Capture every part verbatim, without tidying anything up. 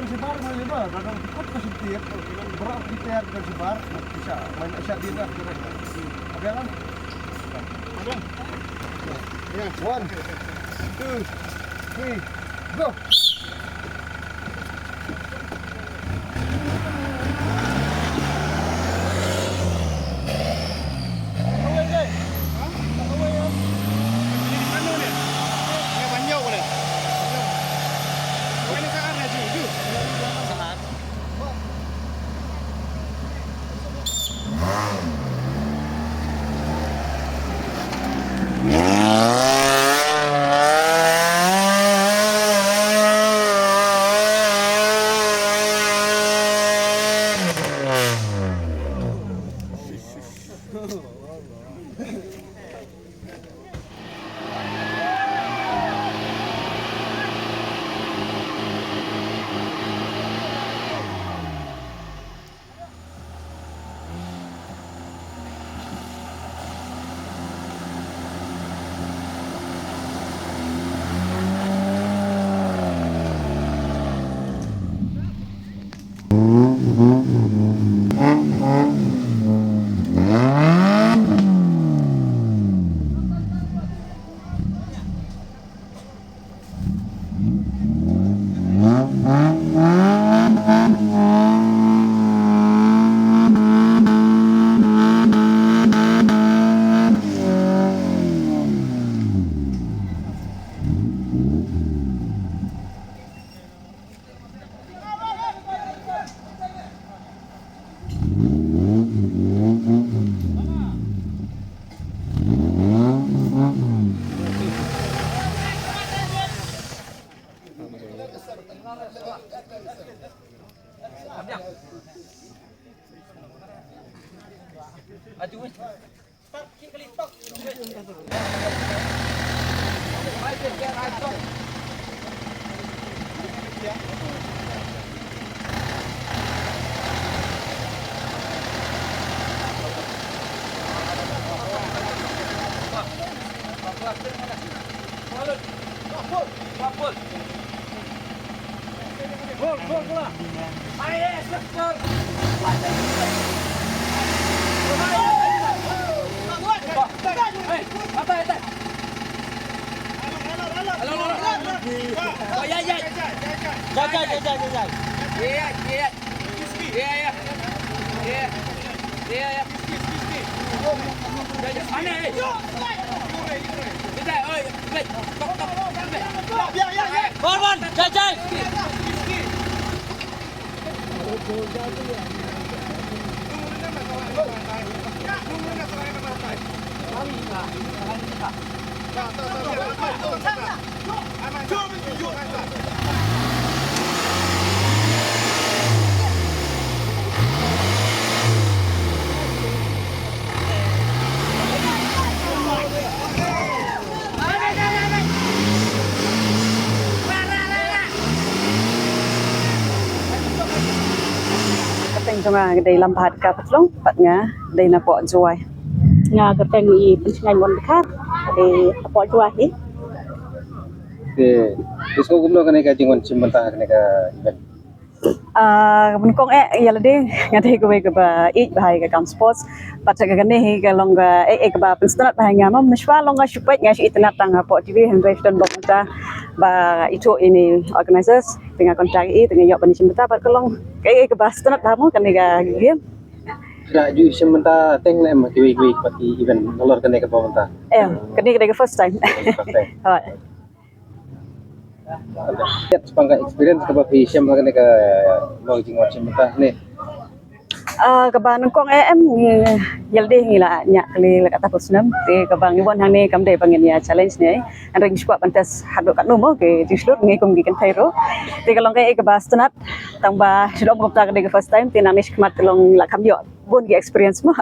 don shabar, ma shabar, don kut ka shim tiap. Bro, kita don shabar, kita main asia dia dah. Ada lah. One, two, three, go. Kyrteng jong nga dei Lam Bhatka Patlong, bad nga dei na poh Jowai. Nga kyrteng i Pynshngaiñ Mon Dkhar, dei na poh Jowai hi. Te, te sngewbha kumno kane ka jingwan shim bynta kane ka event? Ah, nyngkong eh, ïa lade nga dei kawei kaba ïeit bha ïa ka kam sports. Bad ka kane hi ka long ka eh, eh, kaba pynsngewtynnat bha ïa nga, mo, mynshuwa long nga shu peit, nga shu itynnat tang hapoh T V, hynrei shu don bok mynta ba ithuh ïa ini organizers, te nga contact ïa i, te nga ïoh ban shim bynta, bad ka long ka eh, eh, kaba sngewtynnat bha mo kane ka game. Phi la ju shim bynta teng ne em kiwei kiwei pat ki event nalor kane kaba mynta? Eh, kane ka dei ka first time. First time. Hooid. Ïa shaphang ka experience kaba phi shim ha kane ka long jingwan shim bynta ne? Ah, kaba nyngkong eh em, ngi, ïa lade ngi la ñiah kali la katta phew snem. Te kaba ngi wan hangne kam dei ba ngin ïa challenge ne. Hynrei ngi shu kwah ban test haduh katno mo ki jingshlur, ngi kum ki kynthei ruh. Te ka long ka eh kaba sngewtynnat, tang ba shu dom kumta ka dei ka first time, te nangne shakhmat ka long la kham ïoh bun ki experience mo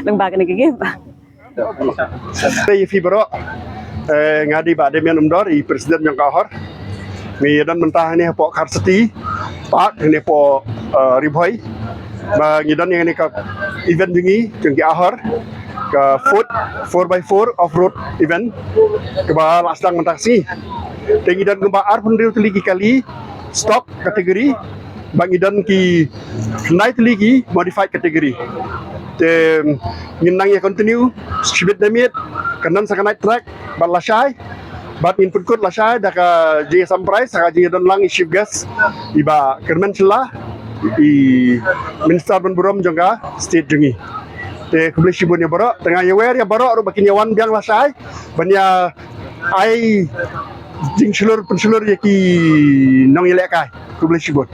lyngba kane ka game. Te ïa phi baroh, eh, nga dei Bah Damian Umdor, i president jong ka Ahor. Ngi don mynta hangne hapoh Kharsati Park, hangne hapoh, eh, Ri Bhoi. Ba ngi don ïa kane ka event jong ngi, jong ki Ahor, ka foot, four by four off-road event, kaba la sdang mynta ka sngi. Te ngi don kumba arphew hynriew tylli ki kali, stock category, bad ngi don ki khyndai tylli ki modified category. Te ngin nang ïa continue shibit na miet, kyndan sa ka night track bad lashai. Bad ngin pynkut lashai da ka jingïasam prize, sa ka jingïadon lang i chief guest, i Bah Kyrmen Shylla, i Minister ban burom jong ka state jong ngi. Te khublei shibun ïa baroh, te nga ïawer ïa baroh ruh ba kin ïawan biang lashai ban ïa ai jingshlur pynshlur ïa ki nongïalehkai. Khublei shibun.